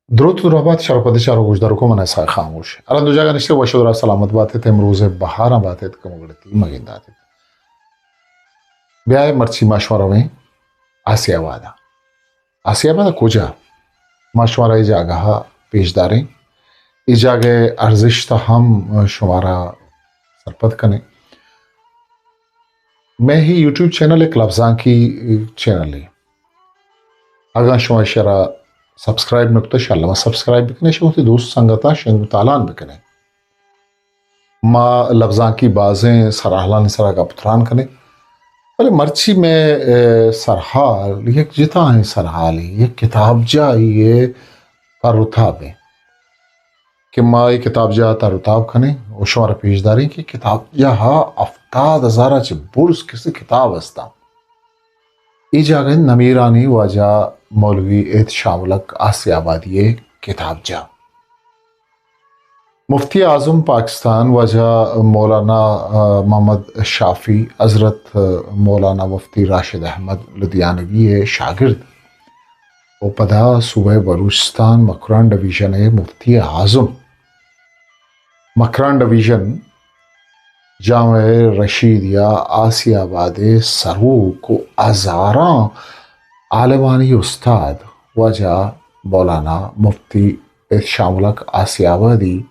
دروت و درہبات شرپد چارو گوشداروکو، من اسحاق خاموش۔ ہر دو جاگہ نشتے وش و درا سلامت باتیت، امروز بہاراں باتیت، کمو گڑتی مگنداتیت۔ بیائے مرچی ما شما رویں آسیا آبادا۔ آسیا آبادا کجا؟ ما شمارا اے جاگہ پیش داریں۔ اے جاگہ ارزشت ہم شمارا سرپد کنیں۔ میں ہی یوٹیوب چینل ایک لبزانکی چینل ہے۔ اگاں شما اشرا سبسکرائب نہ کتہ، شاءاللہ ما سبسکرائب بکنے، شما وتی دوست سنگتاں شنگ و تالان بکنے۔ ما لبزانکی بازیں سرحالانی سرا گپ تران کنیں، بلے مرچی میں، اے، سرحال یک جتائیں سرحالے، یک کتابجاہی ہے، پر رتابیں کہ ما اے کتابجاہ تر و تاب کنیں و شمارا پیش داریں کہ کتابجاہ ہفتاد ہزار چہ برز کسے کتاب ہستاں۔ اے جاگہ نمیرانی واجہ مولوی احتشام الحق آسیا آبادی کتابجاہ۔ مفتی اعظم پاکستان واجہ مولانا، آ، محمد شافی، حضرت، آ، مولانا مفتی راشد احمد لدھیانوی شاگرد و پدا صوبہ بلوچستان مکران ڈویژن ءِ مفتی اعظم، مکران ڈویژن، جامعہ رشیدیہ آسیا آباد ءِ سروک و ہزاراں عالمانی استاد واجہ مولانا مفتی احتشام الحق آسیا آبادی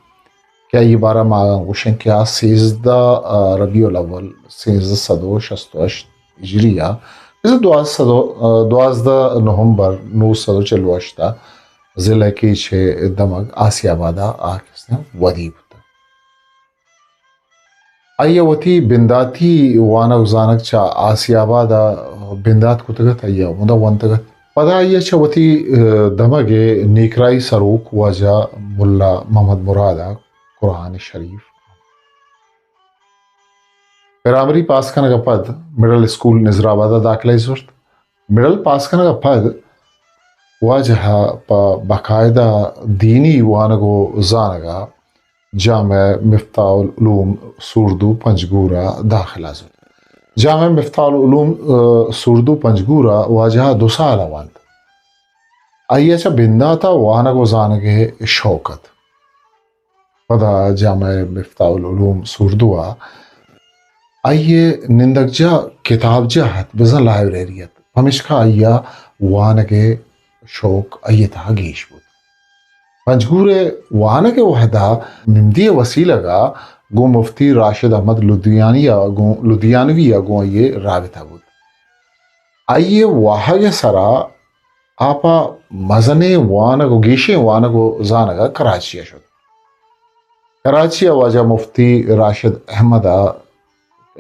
کہ آئی بارہ ما گوشیں کہ آ سیزدہ، آ، ربیع الاول سیزدہ سد و شست و ہشت ہجری ءَ، بزاں دوازدہ سد و، آ، دوازدہ نومبر نو سد و چل و ہشت ءَ ضلع کیچ ءِ دمگ آسیا آباد ءَ آ کسے ودی بوتگ۔ آئی ءَ وتی بنداتی وانگ و زانگ چہ آسیا آباد ءَ بندات کتگ ات، آئی ءَ ہمودا ونتگ ات۔ پدا آئی ءَ چہ وتی، آ، دمگ ءِ نیکرائی سروک واجہ ملا محمد مراد ءَ قرآن شریف پرائمری پاس کنگ ءَ پد مڈل اسکول نظر آباد ءَ داخلہ ئے زرت۔ مڈل پاس کنگ ءَ پد واجہ ءَ پہ باقاعدہ دینی وانگ و زانگ ءَ جامعہ مفتاح العلوم سوردو پنجگور ءَ داخلہ زرت۔ جامعہ مفتاح العلوم، آ، سوردو پنجگور ءَ واجہ ءَ دو سال ءَ وانت۔ آئی ءَ چہ بندات ءَ وانگ و زانگ ءِ شوق ات۔ پدا جامعہ مفتاح العلوم سوردو ءَ آئی ءِ نندگجاہ کتابجاہ ات، بزاں لائبریری ات، پمیشکا آئی ءَ وانگ ءِ شوق آئی ءِ تہا گیش بوت۔ پنجگور ءِ وانگ ءِ وہدا نمدی ءِ وسیلگ ءَ گوں مفتی راشد احمد لدھیانی ءَ گوں، لدھیانوی ءَ گوں آئی ءِ رابطہ بوت۔ آئی ءِ واہگ ءِ سرا آ پہ مزنیں وانگ و گیشیں وانگ و زانگ ءَ کراچی ءَ شت۔ کراچی ءَ واجہ مفتی راشد احمد ءَ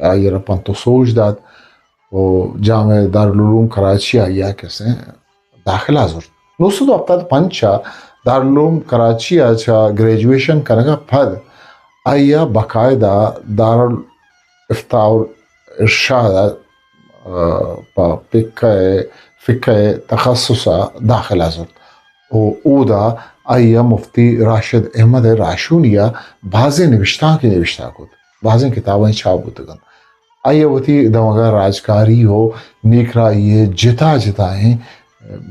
آئی ءَ را پنت و سوج دات و جامعہ دارالعلوم کراچی ءَ آئی ءَ کسے داخلہ زرت۔ نو سد و ہپتاد پنچ ءَ دارالعلوم کراچی ءَ چہ گریجویشن کنگ ءَ پد آئی ءَ باقاعدہ دارالافتاء الارشاد ءَ، آ، پہ فقہ ءِ، فقہ ءِ تخصص ءَ داخلہ زرت و اودا آئی ءَ مفتی راشد احمد ءِ راہشونی ءَ بازیں نبشتانکے نبشتہ کت، بازیں کتابانی چاپ بوتگ انت۔ آئی ءَ وتی دمگ ءَ راجکاری و نیکرائی ءِ جتا جتائیں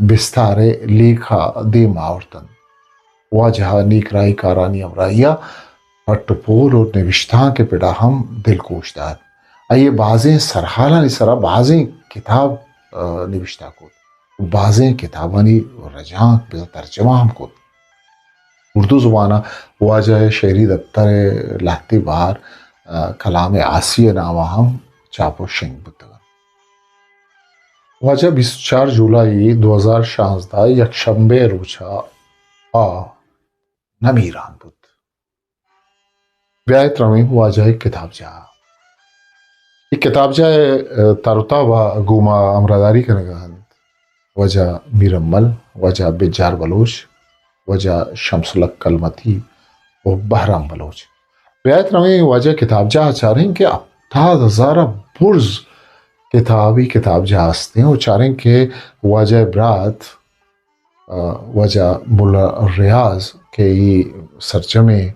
بستار ءِ لیکہ دیم آورت انت۔ واجہ ءَ نیکراہی کارانی ہمراہی ءَ پٹ و پول و نبشتانک ءِ پڑا ہم دلگوش دات۔ آئی ءَ بازیں سرحالانی سرا بازیں کتاب، آ، نبشتہ کت۔ بازیں کتابانی رجانک بزاں ترجمہ ہم کت۔ اردو زبان ءَ واجہ ءِ شعری دپتر ءِ لہتے بہر، آ، کلام آسی ءِ نام ءَ ہم چاپ و شنگ بوتگ انت۔ واجہ بیست و چار جولائی دو ہزار شانزدہ یک شنبے ءِ روچ ءَ آ نمیران بوت۔ بیایت رویں واجہ ءِ کتابجاہ ءَ۔ اے کتابجاہ ءِ، آ، تر و تاب ءَ گوں ما ہمراہداری کنگ ءَ انت واجہ میر امل، واجہ بجار بلوچ، واجہ شمس الحق کلمتی و بہرام بلوچ۔ بیایت رویں واجہ کتابجاہ ءَ چاریں کہ ہپتاد ہزار ءَ برز کتابی کتابجاہ ہستیں و چاریں کہ واجہ ءِ برات، آ، واجہ ملا ریاض کہ اے سرجمیں،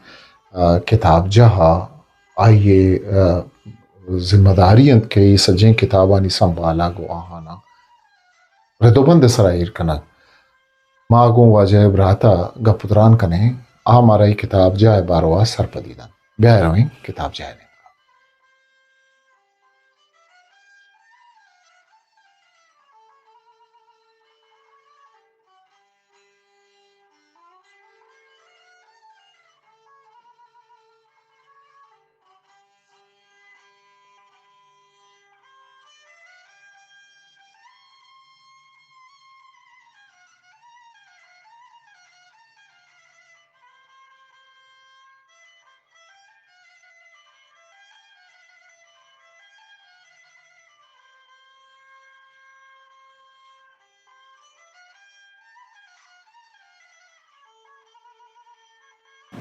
آ، کتابجاہ ءَ آئی ءِ، آ، ذمہ داری انت کہ اے سجیں کتابانی سنبھالگ و آہاناں ردوبند ءِ سرا ایر کنگ۔ ما گوں واجہ ءِ برات ءَ گپ ءُ تران کنیں، آ مارا اے کتاب جاہ ءِ باروا سرپدی دنت۔ بیا رویں کتاب جاہ ءِ نیمگ ءَ۔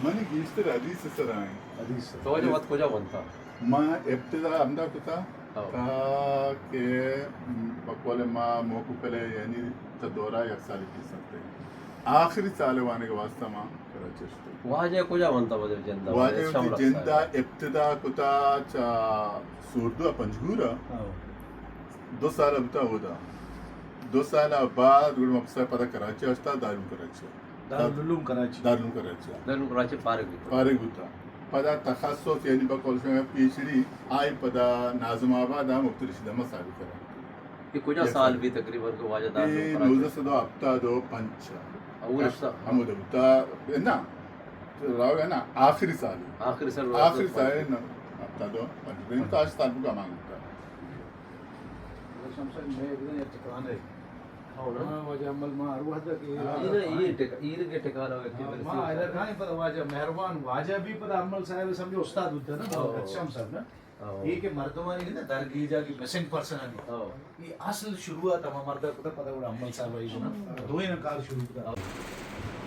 منی گیشتر حدیث ءِ سرا ایں۔ حدیث ءِ۔ تو واجہ وت کجا ونتا؟ ما ابتدا ہمدا کتا، ہو۔ تا کہ بقول ما موقع پلے، یعنی تا دورہ یک سال پیش سکتے۔ آخری سال وانگ واسطہ ما کراچی شتے۔ واجہ کجا ونتا واجہ جندا؟ واجہ شملہ وتی جندا سائیڈ۔ ابتدا کتا چا سوردو ءَ پنجگور ءَ۔ ہو۔ دو سال بوتا اودا۔ دو سال بعد گڑا ما پسا پدا کراچی ءَ شتا، دارالعلوم کراچی ءَ۔ دارالعلوم کراچی۔ دارالعلوم کراچی ءَ۔ دارالعلوم کراچی فارغ بوتا۔ فارغ بوتا۔ پدا تخصص، یعنی بقول شما پی ایچ ڈی، آئی پدا ناظم آباد ءَ مفتی رشید احمد صاحب کرا۔ اے کجا سال بی تقریباً کہ واجہ دارالعلوم اے کراچی؟ نوزدہ سد و ہفتاد و پنچ۔ اول سال۔ ہمود بوتا، نا، راو ہے نا، آخری سال۔ آخری سال۔ آخری سال نا، ہفتاد و پنچ۔ تو ہشت سال بوگا مان بوتا۔ شمس صاحب، مئے بزاں یک ٹکانے۔ ہاں، واجہ امل ما ہر وھد کہ ہاں۔ اے نا، اے ٹک-، ایر کے ٹکانا ہے کہ ہاں، ما حیدر خان پدا واجہ مہربان، واجہ بھی پدا امل صاحب سمجھو استاد ہوتا نا، ہاں۔ شمس صاحب نا۔ ہاں۔ اے کہ مردمانی نا درگیجا کی مسنگ پرسن آنی۔ ہاں۔ اے اصل شروعات ہما مردا کتا پدا گڑا امل صاحب آئی گنا۔ دوئیں نا کار شروع کتا۔ ہاں۔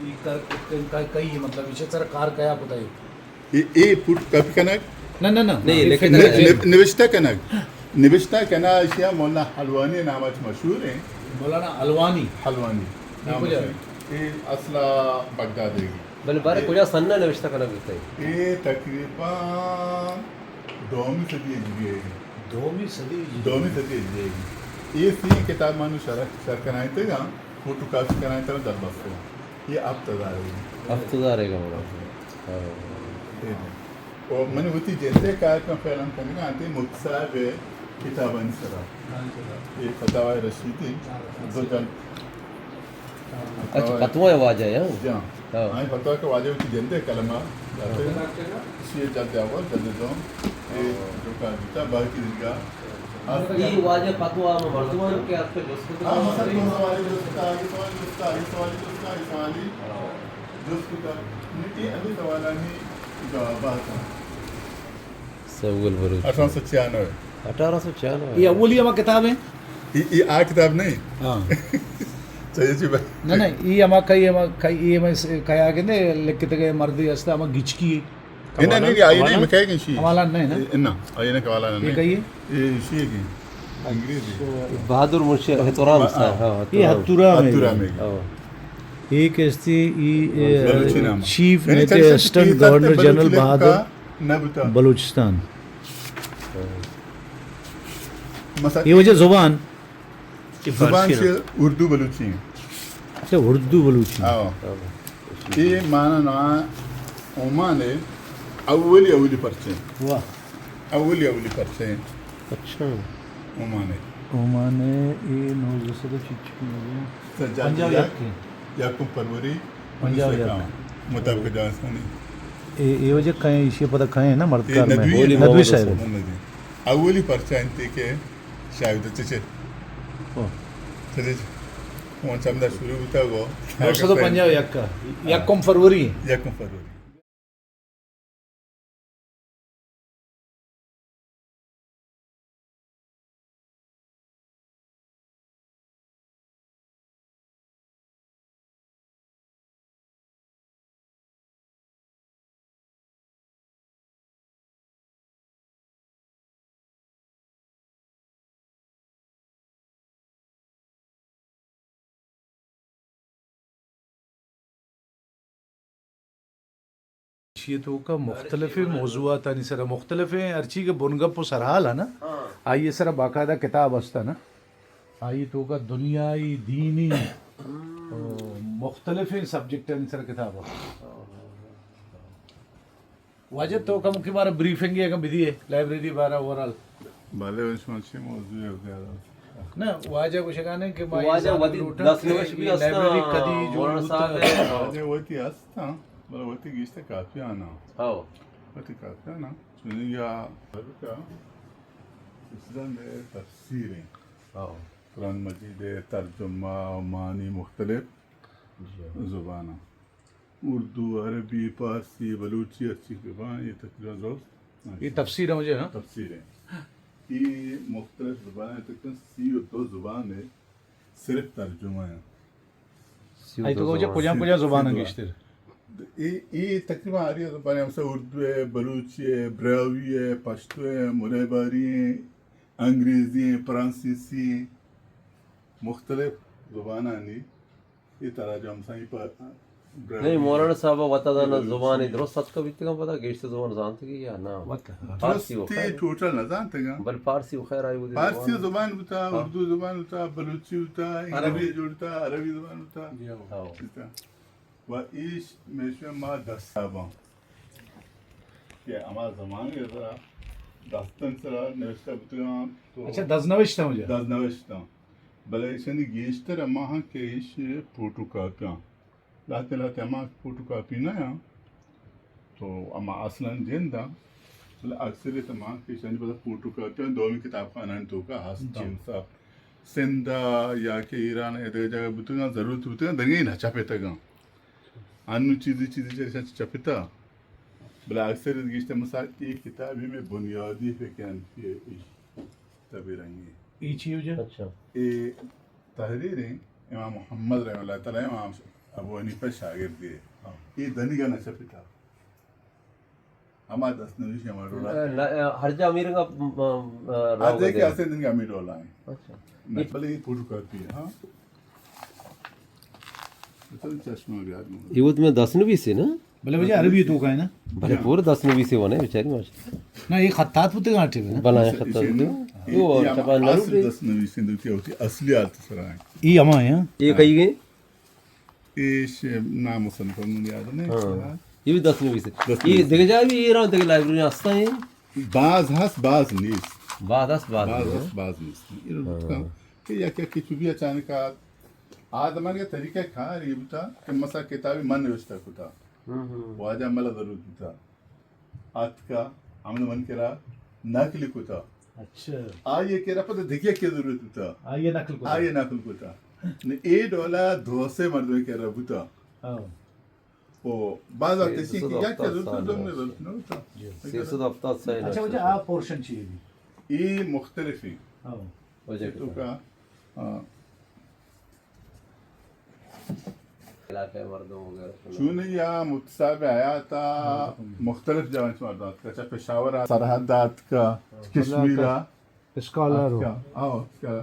اے کر-، کئی، کئی، مطلب، اسے سر کار کیا کتا ہے؟ اے، اے فوٹو کاپی کنگ؟ نہ، نہ، نہ۔ نہیں، لکھت نہ، نہ۔ نب-، نبشتہ کنگ۔ نبشتہ کنا اشیا مولانا حلوانی نام اچ مشہور ہیں۔ مولانا حلوانی؟ حلوانی۔ اے نام کجا مشہور ہے؟ اے اصلا بغداد ہے۔ بلے بارے اے کجا سن نبشتہ کنگ بیتا ہے؟ اے تقریباً دومی صدی ہجری ہے۔ دومی صدی ہجری؟ دومی صدی ہجری ہے۔ اے سی کتاب مانو شرح، شرح کنائیں تھے گا، فوٹو کاپی کنائیں تھے گا، در بستو۔ اے ہفت ہزار ہے۔ ہفت ہزار ہے گا مولانا۔ ہاں۔ اے دے۔ او من وتی جندے کار کن فعلاً کنگا انت مفتی صاحب کتابانی سرا۔ اے فتاوی رشیدی دو جلد۔ اچھا، فتوی واجہ ہے، ہاں؟ جی ہاں۔ ہاں۔ آئی فتوی کہ واجہ وتی جندے قلم ءَ داتے۔ اسی جلد اول، جلد دوم، اے جو کار بیتا، باقی دیگا اے واجہ فتوی ہم مردمان کہ آپ سے جست کتا؟ ہاں، مثلاً تو سوال جست کتا، اے سوال جست کتا، اے سوال جست کتا، اے سوال جست کتا۔ نی اے ہمے سوالانی جوابات ہیں۔ سہول بلوچ۔ اٹھارہ سو چھیانوے۔ اٹھارہ سو چھیانوے۔ اے اولی ہما کتاب ہیں؟ اے، اے آ کتاب نہیں۔ ہاں۔ چاہیے چی بات؟ نہ، نہ، اے ہما کئی، ہما کئی، اے ہما س-، کیا کہ نے لکھتے گئے مردی ہستا ہما گچکی۔ اے نہ، نہیں، نہیں، آئی نہیں، میں کہہ گئی شی۔ حوالہ نہیں نا؟ اے، نہ، آئی نہ حوالہ نہیں۔ اے کہی ہے؟ اے شی کی انگریزی۔ بہادر منشی ہتھورام صاحب، ہاں، اے ہتھورام۔ ہتھورام ہے۔ ہتھورام ہے۔ ہاں۔ اے کستی، اے، اے، بلوچی نام۔ چیف یعنی نیتے اسسٹنٹ گورنر جنرل بہادر نہ بوتا۔ بلوچستان۔ مثلاً اے وجہ زبان۔ زبان چی؟ اردو بلوچی ہیں۔ اچھا، اردو بلوچی۔ ہاں۔ اے مانا نا عمان ہے، اولی، اولی پرچے۔ واہ۔ اولی، اولی پرچے۔ اچھا۔ عمان ہے۔ عمان ہے، اے نوزدہ سد چچ میں۔ سجاد پنجاہ یک۔ یکم فروری پنجاہ یک۔ انیس سو اکاون مطابق جاسانی۔ اے، اے وجہ کہیں، ایشی پتہ کہیں نا، مردکار میں ندوی ہے۔ ندوی صاحب۔ ندوی۔ اولی پرچہ انتی کہ شاید چچے۔ او۔ چچے۔ اون چمدا شروع ہوتا گو۔ نو سد و پنجاہ و یک کا۔ ہاں۔ یکم فروری۔ یکم فروری۔ ایشی توکا مختلفیں موضوعاتانی سرا مختلفیں ہرچی کہ بنگپ و سرحال ہے نا، ہاں۔ آئی سرا باقاعدہ کتاب ہستا نا، آئی توکا دنیائی، دینی، ہم۔ او مختلفیں سبجیکٹانی سر کتاب ء۔ واجہ تو کمکے مارا بریفنگے اگاں بدیئے لائبریری بارہ اوور آل۔ بلے شما چی موضوع ء بیا؟ نہ، واجہ گوشگانے کہ ما واجہ وتی دست نوش بھی ہستاں، لائبریری کدی جوڑ مولانا صاحب بوتا؟ واجہ وتی ہستاں، بلے وتی گیشتر کاپیاں نا۔ ہاں۔ وتی کاپیاں نا۔ چونی یا ہر کا اسلام تفسیر ہیں۔ ہاں۔ قرآن مجید ء ترجمہ، معنی مختلف جی۔ زباناں۔ اردو، عربی، پارسی، بلوچی، ہرچی کہ باں، یہ تقریباً درست۔ یہ تفسیر ہے مجھے، ہاں؟ تفسیر ہے۔ یہ مختلف زبان ہیں، تقریباً سی و دو زبان ہے، صرف ترجمہ ہیں۔ سی و دو آئی تو کجا، زبان۔ کجا، کجا زبان سی و دو۔ گیشتر؟ یہ، یہ تقریباً ہر یہ زبان ہے، مثلاً اردو ہے، بلوچی ہے، براہوئی ہے، پشتو ہے، ملائباری ہے، انگریزی ہیں، فرانسیسی ہیں، مختلف زبانانی یہ تراجم سائیں پر نہیں، مولانا صاحب وتا دا نہ زبان درست اتکا بیتگاں، پدا گیشتر زبان زانتگی یا نہ؟ وتا۔ فارسی و درستی خیر۔ ٹوٹل نہ زانتگاں۔ بل فارسی و خیر آئی وتی فارسی زبان۔ زبان بوتا، ہاں۔ اردو زبان بوتا، بلوچی بوتا، عربی۔ انگریزی جوڑتا، عربی زبان بوتا۔ جی ہاں۔ ہاں۔ و ایش میشہ ما دست صاحباں کہ ہما زمانگ ء سرا دستن سرا نوشتہ بوتگاں تو اچھا، دزنوشت ہم جا؟ دزنوشت ہم۔ بلے ایشانی گیشتر ہما ہاں کہ ایش فوٹو کاپیاں۔ لہتے لہتے ہما فوٹو کاپی نہ آں تو ہما اصلاً جند آں۔ بلے اکثریت ہما کہ ایشانی پدا فوٹو کاپیاں دومی کتاب خانہ توکا ہست جی۔ ہم صاحب سندھ ء یا کہ ایران ء دگہ جاگہ بوتگاں، ضرورت بوتگاں، دنگے نہ چپتگاں۔ انو چیزی چیزی چریشاں چہ چپتا، بلے اکثر گیشتر مثال اے کتابی میں بنیادی فکر انت کہ ایش تبی رنگی۔ اے چی ہو جا؟ اچھا۔ اے تحریر ہیں امام محمد رحمہ اللہ تعالی، امام ابو حنیفہ شاگردی ہے۔ ہاں۔ اے دنگا نہ چپتا۔ ہما دست نویسی ہما ڈولا۔ نہ، نہ، ہر جا ہمے رنگا، م، م، راوگ آتے کہ دے۔ اسے دن ہمے ڈولا ہیں۔ اچھا۔ نہ، بلے یہ فوٹو کاپی ہے، ہاں۔ مثلاً چشمہ بیار مو۔ یہ وت میں دست نویسی نا؟ بلے وجہ عربی تو کا ہے نا؟ بلے پورا دست نویسی ہونے بیچاری ماش۔ نہ، یہ خطات ہوتے گا ٹھیک ہے نا؟ بلا یہ خطات ہوتے۔ یہ وہ یہ ہم چپا نہ اصل روپے۔ دست نویسی دو کیا ہوتی اصلی حالت سرا ہے۔ یہ ہما ہے، ہاں؟ یہ کہی گئے؟ ایش نام مصنف من یاد نہیں۔ ہاں۔ یہ بھی دست نویس ہے۔ دست یہ نویس۔ دگہ جا بھی ایران دگہ لائبریری ہستا ہیں؟ باز ہست، باز نیست۔ باز ہست، باز باز نیست۔ ہست، باز نیست۔ یہ ہاں۔ بوتا کہ یک یک چوبی اچانک آ، آ زمانے کا طریقہ کار یہ بوتا کہ مثلا کتابی من نوشتہ کتا۔ ہم، ہم۔ واجہ ملا ضرورت بوتا۔ آتکا، ہمد من کرا نقل کتا۔ اچھا۔ آئی کرا پتہ دگہ کہ ضرورت بوتا۔ آئی نقل کتا۔ آئی نقل کتا۔ نی اے ڈولا دو سے مردم کرا بوتا۔ ہاں۔ او، بعض وقت ایسی کہ یک ضرورت بوتا، دو میں ضرورت نہ بوتا۔ جی۔ سیصد ہفتاد سال۔ اچھا، وجہ آ پورشن چی ہے؟ یہ مختلف ہیں۔ ہاں۔ وجہ تو کتا۔ کا، ہاں۔ علاقہ مردم وغیرہ۔ چونی یا مفتی صاحب حیات ء مختلف جاگہ چہ مردم آتکا، چہ پشاور ء سرحد ء آتکا، کشمیر ء اسکالر۔ آتکا۔ آ، اسکالر۔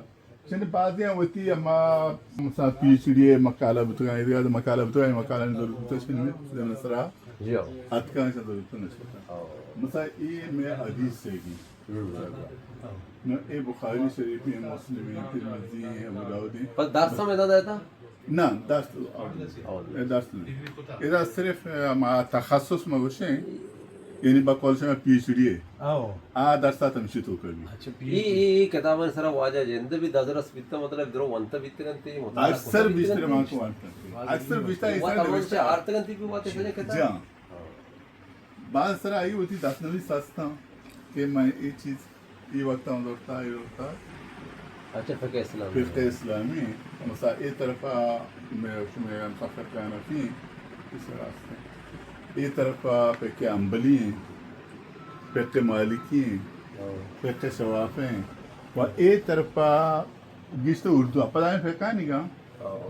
چنی بعضی ہم وتی ہما مثلا پی ایچ ڈی ء مقالہ بوتگا، ایدگہ مقالہ بوتگا، مقالہ ضرورت چنی سرا جی ہاں۔ آتکا، ضرورت نشتا۔ مثلا اے میں حدیث سے گی۔ نہ، اے بخاری شریف ہیں، مسلم ہیں، ترمذی ہیں، ابو داؤد ہیں۔ پر درس ہم ادا دیتا؟ نہ، درس، اے درس نہیں۔ ادا صرف، اے، ہما تخصص میں گوشیں، یعنی با کالج میں پی ایچ ڈی ہے۔ آؤ۔ آ درس آتا مشی تو کر بھی۔ اچھا، پی ایچ ڈی۔ اے، اے، اے کتاباں سرا واجہ جند بھی دزرس بیتا، مطلب، درو ونتا بیتگنتی، مطالعہ اکثر بیشتر بیتگنتی۔ مان کو وانتا۔ اکثر بیشتر، وہ اکثر تمام سے بیشتر۔ آرتگنتی بھی بات ہے، جی۔ کتاب۔ جی ہاں۔ بعض سرا آئی وتی دست نویس ہستاں کہ من اے چیز اے وقت ہم زرتا، اے زرتا۔ اچھا، فقہ اسلامی۔ فقہ اسلامی، مثلا اے طرفا میں شمے ہم سفر کانا تھی، اس راستے۔ اے طرفا فقہ حنبلی ہیں، فقہ مالکی ہیں، ہاں۔ فقہ شوافی ہیں۔ و اے طرفا گیشتر اردو، پدا ہمے فقہ نگاہ،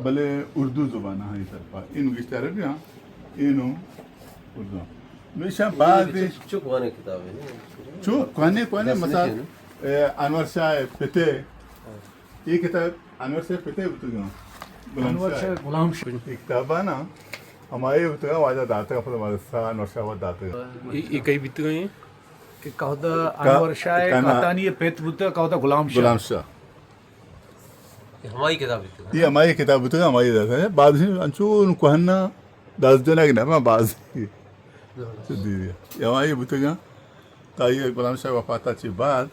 بلے اردو زبان ہاں، اے طرفا۔ اینو گیشتر عربی ہاں، اینو اردو ہاں۔ میشا بعد چک، چک وانے کتاب ہے نا؟ چک کوانے، کوانے، مثلا، اے، انور شاہ پتے، یہ کتاب انور شاہ پتے بوتگا۔ انور شاہ غلام شاہ۔ یہ کتاب ہے نا، ہمارے بوتگا واجہ داتا، پدا مدرسہ انور شاہ وت داتا۔ یہ، یہ کئی بوتگا ہیں؟ کہ کہدا انور شاہ قحطانی پت بوتگا، کہدا غلام شاہ۔ غلام شاہ۔ ہمائی کتاب بوتگ۔ یہ ہمائی کتاب بوتگ، ہمائی داتا ہے۔ بعد انچو کوہنا دس جنگ نہ باز۔ یہ ہمائی بوتگ۔ تائی غلام شاہ وفات چی بعد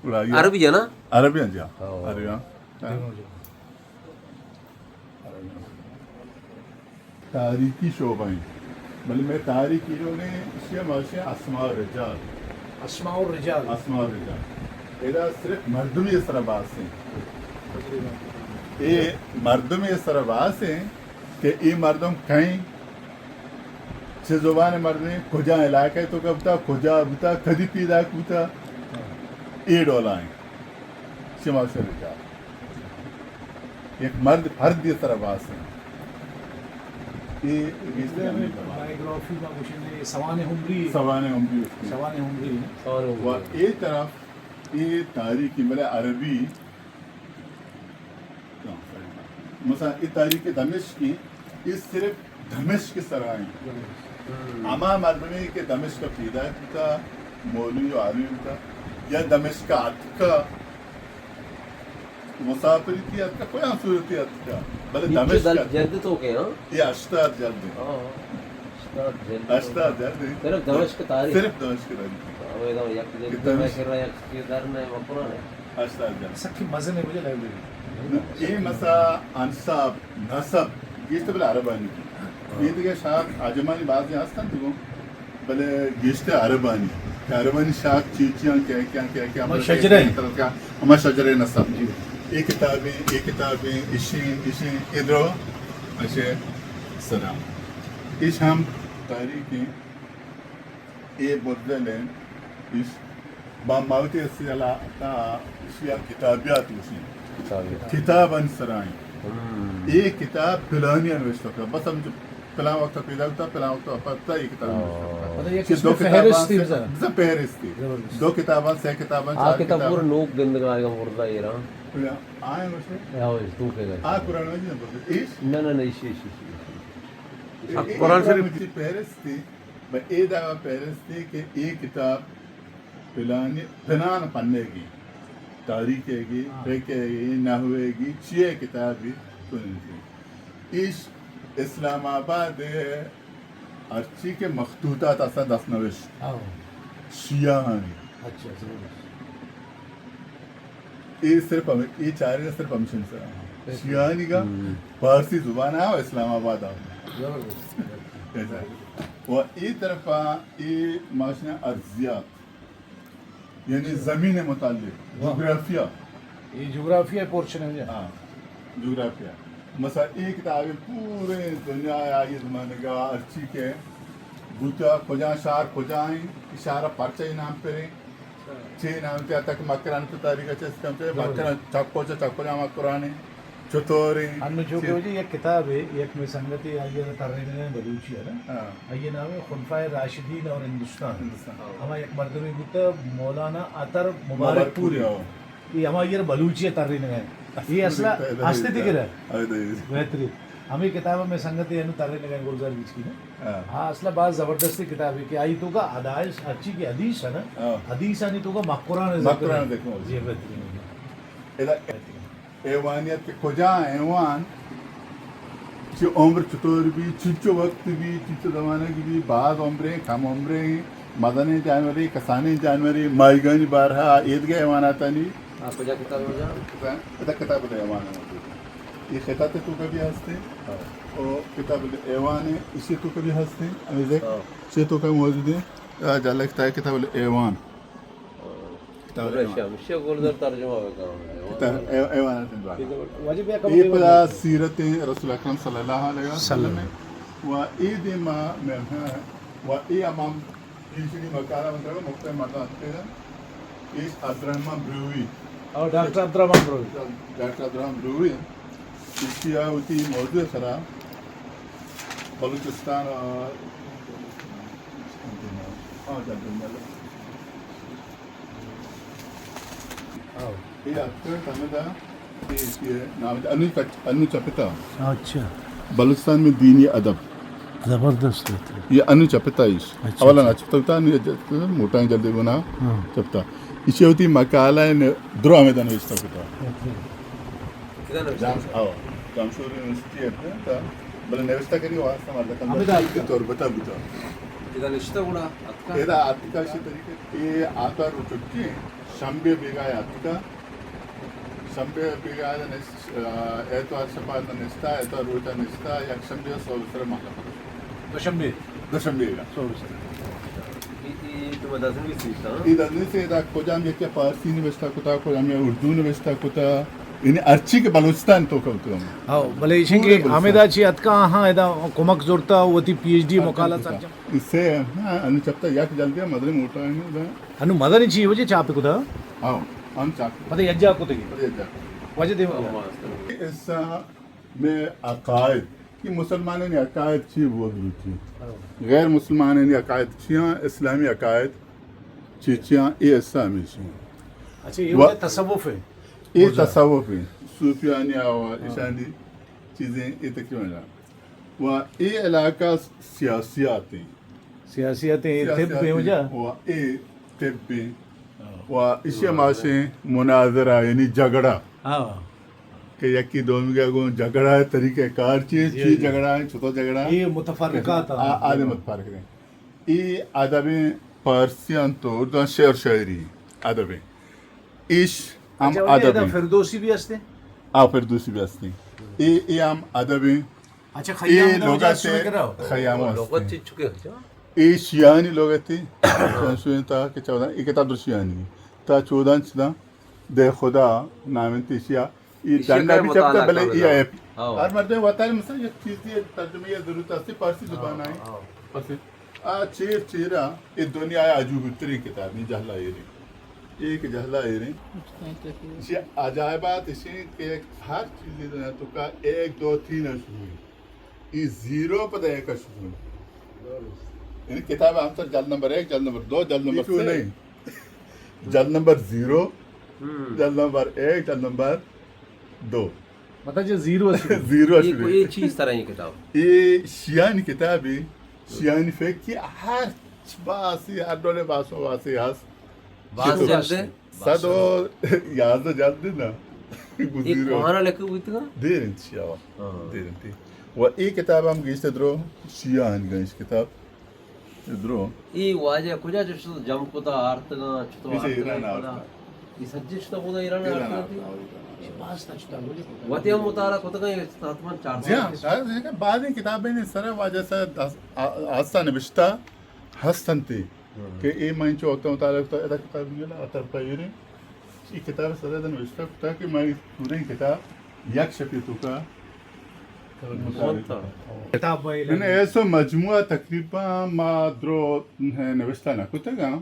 گڑا یہ عربی ہے نا؟ عربی ہیں جی، ہاں۔ ہاں۔ عربی ہیں۔ تاریخی شعبہ ہیں۔ بلے میں تاریخی لوگ ہیں، اسی ہم اسماء الرجال۔ اسماء الرجال۔ اسماء الرجال۔ ادا صرف مردمی سر باس ہیں۔ اے مردمی سر باس ہیں کہ اے مردم کہیں، چہ زبان مردمی، کجا علاقہ تو کبتا، کجا بوتا، کدی پیدا کوتا، اے ڈولا ہیں۔ شما شر جا۔ یک مرد، فرد یہ طرح باس ہیں۔ اے، اے بائیوگرافی ما گوشن سوانح عمری۔ سوانح عمری اس کی۔ سوانح عمری۔ و اے طرف، اے تاریخی، بلے عربی، مثلاً اے تاریخ دمشقی، اے صرف دمشق سرا ہیں۔ ہما مردمی کہ دمشق پیدا کتا، مولوی و عالم کتا، یا دمشق اتکا، مسافری تھی اتکا، کوئی ہم صورتی اتکا، بلے دمشق جلد تو کے، ہاں؟ یہ ہشتاد جلد ہیں۔ ہاں۔ ہشتاد جلد۔ ہشتاد جلد۔ صرف دمشق تاریخ۔ صرف دمشق تاریخ۔ ہاں، وہ ادھر یک جلد میں کر رہا ہے، یک در میں مکران ہے۔ ہشتاد جلد۔ سکی مزن ہے مجھے لائبریری۔ اے مسا انساب، نسب، گیشتر بلے عربانی۔ ہاں۔ یہ دیگه شاخ عجمانی بعضی ہستن تو، بلے گیشتر عربانی۔ کہ عربانی شاخ چی چی ہیں، کیا کیا، کیا کیا، ہما بلے شجرہ ہیں۔ طرح کا، ہما شجرہ نسب۔ جی۔ یہ کتابیں، یہ کتابیں، اشیں، اشیں، ادرو، اچھے، سلام۔ اش ہم تاریخ ہیں، اے بزدل ہیں، اش با ماوتی اسی علاقہ، اشیا کتابیات گوشیں۔ کتابیات۔ کتاب ان سرائیں۔ ہم۔ اے کتاب پلانی نوشتہ کا، بس ہم جو پلان وقت پیدا ہوتا، پلان وقت پتا یہ کتاب نوشتہ کا۔ ہاں۔ مطلب یہ چہ قسم دو کتاباں فہرست تھی سے، بزاں۔ بزاں فہرست تھی۔ زبردست۔ دو کتاباں، سے کتاباں، آ چار کتاب کتاباں۔ پورا نوک گندگ آئے گا مردہ ایران۔ آئے گوشے؟ آ، اس تو کے گئے۔ آ قرآن مجید نہ پڑھتے۔ ایش؟ نہ، نہ، نہ، ایش، ایش، ایش، ایش۔ اے، اے قرآن شریف۔ فہرست تھی۔ بہ اے دعویٰ پیرستی کہ اے کتاب پلانی، پلان پنے گی، تاریخ گی، ہاں۔ فقہ گی، نحو گی، چیئے کتابی تو نہیں۔ ایش اسلام آباد ہرچی کہ مخطوطات اصلا دست نوشت۔ ہاں۔ شیعہ ہانی۔ اچھا، ضرور۔ اے صرف ہم-، اے چارے صرف ہمشن سر۔ ہاں۔ شیعہ ہانی کا ہم۔ فارسی زبان ہے اور اسلام آباد ہے۔ زبردست۔ ایسا ہے۔ و اے طرفا اے ماشنا ارضیات، یعنی زمین متعلق، واہ۔ جغرافیہ۔ اے جغرافیہ پورشن ہے۔ ہاں، جغرافیہ۔ مثلا اے کتاب پورے دنیا آئی زمانگا ہرچی کہ بوتا، کجا شہر کجا ہیں، اے شہر پرچہ نام پریں، چے نام تے تک مکران تو تاریخ چست کم تے، مکران چکو چا، چکو جا مکران ہے۔ چطور ہیں؟ انو چونکہ چی؟ وجہ یک کتاب ہے، یک میں سنگتی آئی ء ترینگ ء بلوچی ہے نا؟ ہاں۔ آئی نام ہے خلفائے راشدین اور ہندوستان۔ ہندوستان۔ ہما یک مردمی بوتا مولانا عطر مبارک مبارک پوری۔ پوری، ہاں۔ یہ ہما یہ بلوچی ء ترینگ ء۔ یہ اصلا اصل تک ہے۔ بہترین۔ ہمیں کتاب میں سنگتی انو ترینگ ء گلزار بیچ کی نا؟ ہاں۔ ہاں، اصلا باز زبردستی کتاب ہے کہ آئی تو کا حدائث، اچھی کی حدیث ہے نا؟ ہاں۔ حدیث آنی تو کا مکران ذکر مکران ہے۔ ذکر ہے۔ جی، بہترین۔ ادا ایوانیت کہ کجا ایوان، چی عمر چطور بی، چنچو وقت بی، چنچو زمانگ بی، باز عمریں، کم عمریں، مزنیں جانورے، کسانیں جانورے، ماہیگانی بارہا، ایدگہ ایواناتانی۔ ہاں، کجا کتاب ہو جا؟ ادا کتاب ایوان ہے موجود۔ یہ خطاط تو کا بھی ہستے، ہاں۔ اور کتاب ایوان ہے، اسی تو کا بھی ہستے، امیزک، ہاں۔ سے تو کا موجود ہے، آ، جالک تا کتاب ایوان۔ کتاب ایوان۔ شمشی گلزار ترجمہ بکنم۔ کتاب ایوان۔ واجب یا کم اے پدا سیرت رسول اکرم صلی اللہ علیہ وسلم۔ و اے دیما میں، و اے امام پیشنی مقالہ من کرو مختلف مردم اتکے۔ ایش عبدالرحمن بروی۔ اور ڈاکٹر عبدالرحمن بروی۔ ڈاکٹر عبدالرحمن بروی۔ ایشی آ وتی موضوع سرا بلوچستان آ، ہاں، جنرل۔ اے اتکگ ہمدا، اے، اے نام انو چپ-، انو چپتا۔ اچھا۔ بلوچستان میں دینی ادب۔ زبردست ہے۔ یہ انو چپتا ایش۔ اچھا، اولا اچھا۔ نہ چپتا ہوتا، انو ج-، موٹائیں جلدی گنا ہاں۔ چپتا۔ ایشی وتی مقالہ نے درو ہمدا نوشتہ کتا۔ اچھا۔ ادا نوشتہ جام-، کتگ۔ او، جامشور یونیورسٹی ءَ اتکگ، بلے نوشتہ کنی واسطہ مردکاں ہمدا اتکگ۔ تربت ءَ بوتگ۔ ادا نشتہ گڑا اتکگ؟ ادا اتکگ، اشی طریقہ اے آتوار روچ چھٹی ایں، شمبے بیگاہ ءَ اتکگ۔ شمبے بیگاہ ءَ نشت-، آ، ایتوار شپ ءَ نشتہ، ایتوار روچ ءَ نشتہ، یک شمبے ءَ سوب سر مالا پر۔ دوشمبے؟ دوشمبے ءَ۔ سوب سر۔ اے، اے تو دزنویس نوشتہ، ہاں؟ اے دزنویس ادا کجام یکے پارسی نوشتہ کتگ، کجام یکے اردو نوشتہ کتگ، یعنی ہرچی کہ بلوچستان ءِ توکا بوتگ۔ ہاں، بلے ایشیں کہ پورے بلوچستان۔ ہمدا چی اتکگ، آہاں ادا کمک زرتگ، وتی پی ایچ ڈی مکالہ سرجم۔ اسے، ہاں، انو چپتا یک جلدی مزنیں موٹر ایں، انو مزنیں چی وجہ چاپ کتگ؟ ہاں، ہم چاپ۔ پتہ یجا کتگی۔ پتہ یجا۔ وجہ دیما۔ ایسا میں عقائد کہ مسلمانانی عقائد چی بوگ لوٹی؟ ہاں۔ غیر مسلمانانی عقائد چیاں، اسلامی عقائد چی چیاں، اے حصہ ہمیشی۔ اچھا، اے و-، وجہ تصوف ایں؟ اے بوجا۔ تصوف ایں، صوفیانی آوا، ہاں۔ ایشانی چیزیں اے تقریباً۔ و اے علاقہ سیاسیات ایں۔ سیاسیات ایں، اے طب ایں سیاسیات ایں، وجہ؟ و اے طب ایں۔ ہاں۔ و ایشی ہماشیں مناظرہ، یعنی جھگڑا۔ ہاں۔ کہ یکی دومیگا گوں جھگڑا ءِ طریقہ کار چی، جی، چی جی۔ جھگڑا ایں، چطور جھگڑا ایں۔ اے متفرقات آ-، آ-، آدے متفرق ایں۔ اے ادب ایں، پارسی انت، اردو شعر شاعری ادب ایں۔ ایش ہم اچھا، ادب ادا ایں۔ فردوسی بھی ہستے؟ آ، فردوسی بھی ہستے۔ اے، اے ہم ادب ایں۔ اچھا، اے خیام دا لغت وجہ سوئے کرا؟ خیام لغت ہستے۔ چی چکے ہو؟ اے شیعانی لغت ایں۔ شوئیں تا کہ چودہ، اے کتاب در شیعانی۔ تا چودہ چدا دے خدا نام انت ایشیا۔ اے ایشیا ڈنڈا کا بھی چپتا، مطالعہ بلے کرنا۔ اے ایپ۔ ہاں۔ ہر مردم وطن مثلاً یک چیزی ترجمہ یا ضرورت ہستی پارسی زبان آئی۔ ہاں۔ پس آ چیر چیرا اے دنیا ءِ عجوبی تریں کتاب ایں، جہلا ایریں۔ اے کہ جہلا ایریں۔ ایشی عجائبات ایشیں کہ ہر چیزی دنیا توکا ایک، دو، تین ءَ شروع ایں۔ اے زیرو پدا ایک ءَ شروع ایں۔ یعنی کتاب ہمسر جلد نمبر ایک، جلد نمبر دو، جلد نمبر سے۔ جلد نمبر زیرو، ہم۔ جلد نمبر ایک، جلد نمبر دو۔ مطلب جو زیرو است۔ زیرو اے است۔ کو-، اے چیز طرح ایں کتاب؟ اے شیعانی کتاب ایں، شیعانی فکر کہ ہر چ-، باسی، ہر ڈولے باس و باسی ہست۔ باز جلد ایں؟ صد و یازدہ جلد ایں نا۔ اے کوہانا لکھگ بوتگا؟ دیر انت شیعہ۔ ہاں۔ دیر انت۔ و اے کتاب ہم گیشتر درو شیعہ آنگا ایں کتاب۔ درو۔ اے واجہ کجا چہ شت جم کتا آرتگاں، چتو ایشی آرتگاں ایران پدا؟ آرتگاں۔ اے سجے شتا بودا ایران ایران آرتگاں؟ آرتگاں۔ وتی ہم مطالعہ کتگاں، اے حتماً چار جی ہاں، پانچ۔ شاید دیکھیں، بعض ایں کتابیں سر واجہ سر دس-، آ-، آستا نبشتہ ہست انت ہاں۔ کہ اے من چو وقت مطالعہ کتا، ادا کتاب نہیں لا، اتر پہ ایریں۔ اے کتاب سر ادا نبشتہ کتا کہ من پوریں کتاب یک شپی توکا کتاب من ایسو مجموعہ تقریباً ما درو نوشتہ نہ کتگاں،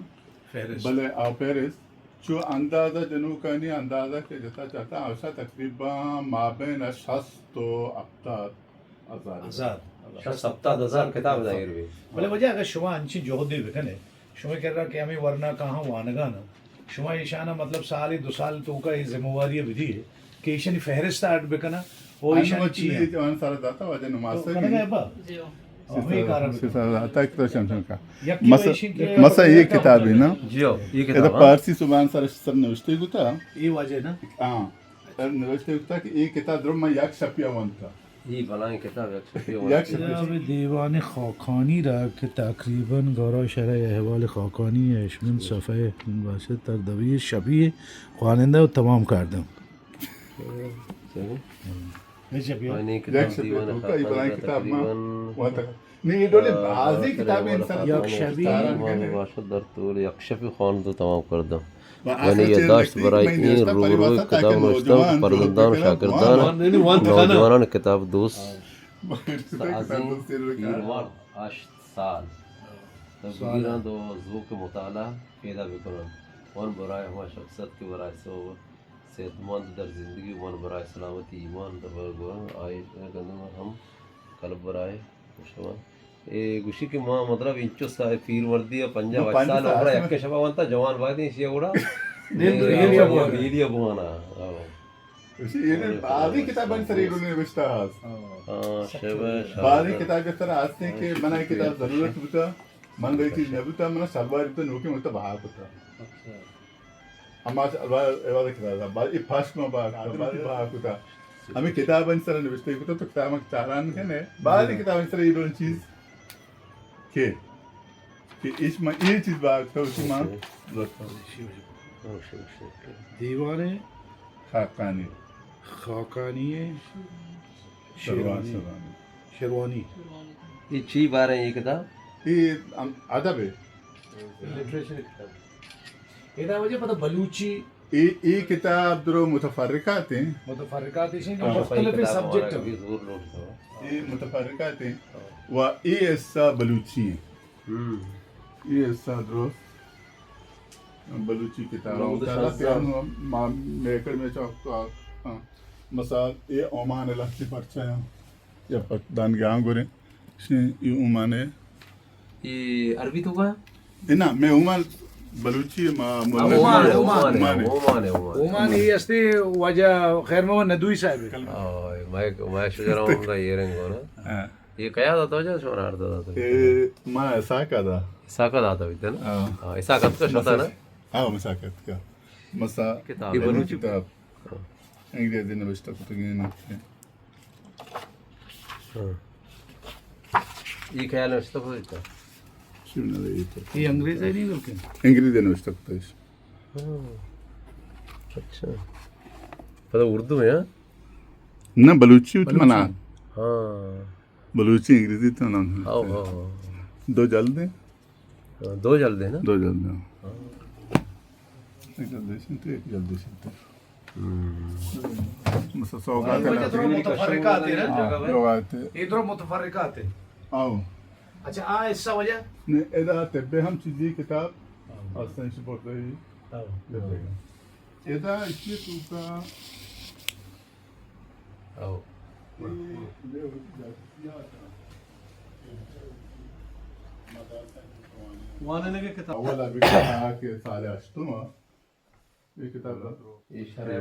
فہرست۔ بلے آ فہرست چو اندازہ جنوکانی اندازہ کہ جتا چاہتا، اوشا تقریباً مابین شست و ہپتاد ہزار۔ ہزار۔ شست ہپتاد ہزار کتاب ظاہر بی۔ بلے واجہ اگر شما انچیں جہدے بکنے، شمئے کرا کہ ہمے ورنا کاہاں وانگا نا، شما ایشانا مطلب سالے دو سال توکا اے ذمہ واری بدیے کہ ایشانی فہرست اڈ بکنا و ایشانی چی ایں؟ جوان سارا داتا واجہ نماز تو کنگا ابا؟ جی ہو۔ ہمے کارا بکن۔ سارا داتا ایک تو شمشن کا۔ یکی مسا-، ایشی کہ مسا اے کتاب ایں نا؟ جی ہو، اے کتاب، ادا ہاں۔ پارسی زبان سر سر نوشتے گتا۔ اے واجہ نا؟ ہاں۔ سر نوشتے گتا کہ اے کتاب درو من یک شپیا وانتا۔ اے بلاہیں کتاب یک شپی یک شپی۔ کتاب دیوان خاکانی را که تقریباً گارا شرح احوال خاکانی اشمن صفحه باشه در دوی شبیه خواننده و تمام کردم۔ یک شپی۔ یک شپی تو کئی بلاہیں کتاب ما وانتا۔ نی، اے ڈولیں بازیں کتابیں انسان یک شبی۔ باشد در طول یک شپی خواند و تمام کردم۔ من یادداشت برای این روبروی کتاب نوشتم که فرزندان و شاگردان نوجوانان کتاب دوست عزیز پیرمرد هشت سال بگیرند و ذوق مطالعه پیدا بکنند. من برای هما شخصیت که برای صحبت صحتمند در زندگی و من برای سلامتی ایمان در برگوان آئی گندم هم قلب برای شما۔ اے گوشی کہ ما مطلب انچو سا-، پیر مردی ءَ پنجاہ و ہشت سال عمر ءَ یک شپا وانتا، جوان باید ایں ایشی ءَ گڑا۔ نیلی ءَ بوانا۔ گوشی اے بازیں کتابانی سر ءَ نبشتہ ہست۔ ہاں، شب شاعر۔ بازیں کتاب سر ہستیں کہ من اے کتاب ضرورت بوتا، من اے چیز نہ بوتا، من شلوار بوتا، نوکیں وقت بہا کتا۔ اچھا۔ ہما عبادت کرا، بعد اے پشت ما بہا کتا، بعد بہا کتا۔ ہمے کتابانی سرا نوشتہ کتگ، تو کتاباں چاران کن ئے۔ بعضی کتابانی سرا اے ڈول چیز کہ، کہ ایش ما اے چیز باگ تو اسی ما دیوان خاقانی۔ خاقانی شیروانی۔ شیروانی۔ شیروانی۔ اے چی بارے اے کتاب؟ اے ہم ادب ہے۔ لٹریچر کتاب۔ ادا واجہ پدا بلوچی۔ اے، اے کتاب درو متفرقات ہیں۔ متفرقات ہیں، ہاں۔ مختلف سبجیکٹ ہیں۔ اے متفرقات ہیں۔ و اے حصہ بلوچی ہیں۔ ہم۔ اے حصہ درو بلوچی کتاب۔ محمد شاہ زاہ۔ ما میکڑ میں چاک تو آ، ہاں۔ مثال، اے اومان لہتے پرچہ ہیں۔ یا پک دان گیاں گورے۔ شیں اے اومان ہے۔ اے عربی تو کا؟ اے نا، میں اومان بلوچی ما ہاں، اومان ہے، اومان ہے، اومان ہے۔ اومان ہے، اومان ہے۔ اومان اے ہستے واجہ خیر محمد ندوی صاحب ہے۔ ہاں، میں، میں شجرا ہوں گا یہ رنگ ہونا۔ ہاں۔ اے کیا داتا ہو جا شمارا ہر داتا؟ اے ما اسحاق دا۔ اسحاق داتا بیتا نا؟ ہاں۔ ہاں، اسحاق اتکا شتا نا؟ ہاں، اسحاق اتکا۔ مسا کتاب۔ اے بلوچی کتاب۔ ہاں۔ انگریزی نوشتہ کتگی نا۔ ہاں۔ اے خیال نوشتہ کتگی تا؟ چون اے تو؟ اے انگریزی نہیں بلکہ؟ انگریزی نوشتہ کتگی۔ ہاں۔ اچھا۔ پتہ اردو ہے، ہاں؟ نہ، بلوچی تو بلوچی۔ منا۔ ہاں۔ بلوچی انگریزی تو نہ۔ ہاں، ہاں، ہاں۔ دو جلد ہیں۔ ہاں، دو جلد ہیں نا؟ دو جلد ہیں۔ ہاں۔ ایک جلد ہے، ایک جلد ہے۔ ہم۔ مثلا سوغات ہے۔ ادھر متفرقات ہے نا؟ ہاں۔ روایت ہے۔ ادھر متفرقات ہے۔ آؤ۔ اچھا، آ حصہ واجہ؟ نے، ادا طب ہم چیزی کتاب۔ ہاں۔ اصلاً شپور دئی۔ ہاں۔ ادا اسی تو کا او۔ وانینگ ءِ کتاب۔ اولا بکا کہ سال ہشتم ءَ اے کتاب۔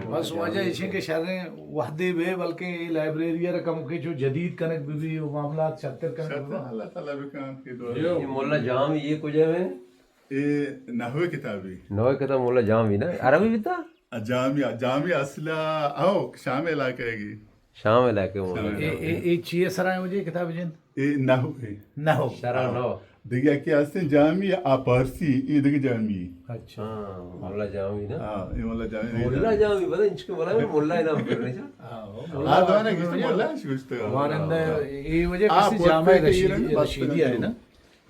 بس واجہ ایشیں کہ شریں وھدے بے، بلکیں اے لائبریری ءَ را کمکے چو جدید کنگ بہ بی و معاملات شرتر کنگ بہ بی۔ شرتر، اللہ تعالی بکن کہ دو۔ اے ملا جام اے کجا ہے؟ اے نحوی کتابی۔ نحوی کتاب ملا جامی نا؟ عربی بیتا؟ آ، جامی، آ، جامی اصلا، او، شام علاقہ ہے گی۔ شام علاقہ ملا شام جامی۔ اے، اے، اے چی سرا ہے مجھے کتاب جن؟ اے نحو ہے۔ نحو۔ شرح نحو۔ دیگه یکی هستن جامی، آ پارسی، اے دیگه جامی۔ اچھا۔ ہاں، ملا جامی نا؟ ہاں، اے ملا جامی۔ ملا جامی، بلے انچکہ ملا، ملا نام پر نہیں۔ ہاں، آ دوانے گشتے ملا اش گشتے۔ وانندہ، اے وجہ آ کسی جامع پورتے رشیدی، ایران رشیدی ہے نا؟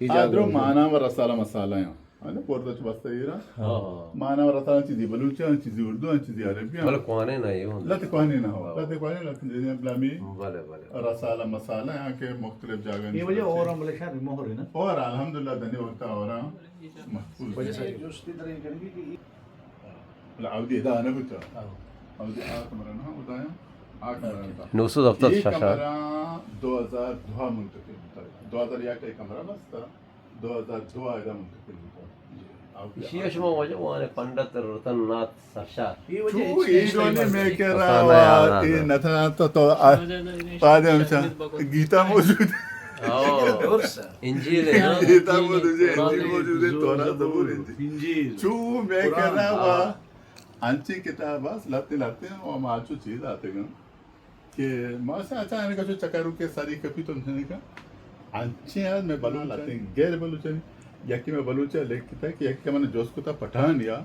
آ درو مانا و رسالہ مسالہ ہیں۔ ہاں، پورتا چو بستہ ایرا۔ ہاں۔ مانا و رسالہ چیزی بلوچی ہیں، چیزی اردو ہیں، چیزی عربی ہیں۔ بلے کوانے نہ یہ ہوں۔ لت کوانے نہ ہو۔ ہاں۔ لت کوانے، لت جیسے بلامی بلے، بلے۔ رسالہ مسالہ ہیں کہ مختلف جاگہ یہ وجہ اور ہم بلے شاید مہر ہے نا؟ اور الحمدللہ دنی وقت اور ہم محفوظ وجہ ہیں۔ سے جوستی طرح کرنگی کہ بلے اودی ادا نہ بوتا۔ ہاں۔ اودی آ کمرہ نہ، ادا ہیں۔ آ کمرہ نہ تھا۔ نو سو دفتر اے شاشا۔ کمرہ دو ہزار دو منتقل بوتا۔ دو ہزار یک ءَ کمرہ بستا۔ دو ہزار دو ءَ ادا منتقل بوتا۔ اودی ایشی ءَ شما واجہ وانے پنڈت رتن ناتھ سرشار۔ اے وجہ چو اے ڈولی میں کہ رہا وا، اے نتنا تو، تو آ، پادے ہمشا گیتا موجود ہے۔ ہاں۔ انجیل ہے نا؟ گیتا موجود ہے، انجیل موجود ہے، تورات، زبور، انجیل۔ انجیل۔ چو میں کہ رہا وا، انچیں کتاب است، لہتیں لہتیں، و ما چو چیز آتگاں کہ ما سے اچانک چو چکرو کے سری کپی تو نہیں کا۔ انچیں آج میں بلوچ لہتیں غیر بلوچ ہیں، یکی میں بلوچ ہے لکھتا کہ یکی من جوس کتا پٹھان یا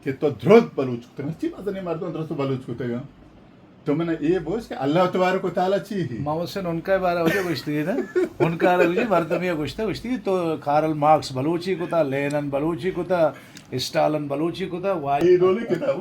کہ تو درست بلوچ کتا، چی مزنی مردم درست بلوچ کتا گا۔ تو من اے بوش کہ اللہ تبارک و تعالی چی ہی؟ ما وسن ان کا بارہ وجہ گوشتی نا، ان کا بارہ وجہ مردمی گوشتا، گوشتی تو کارل مارکس بلوچی کتا، لینن بلوچی کتا، اسٹالن بلوچی کتا، وائی۔ اے ڈولی کتاب۔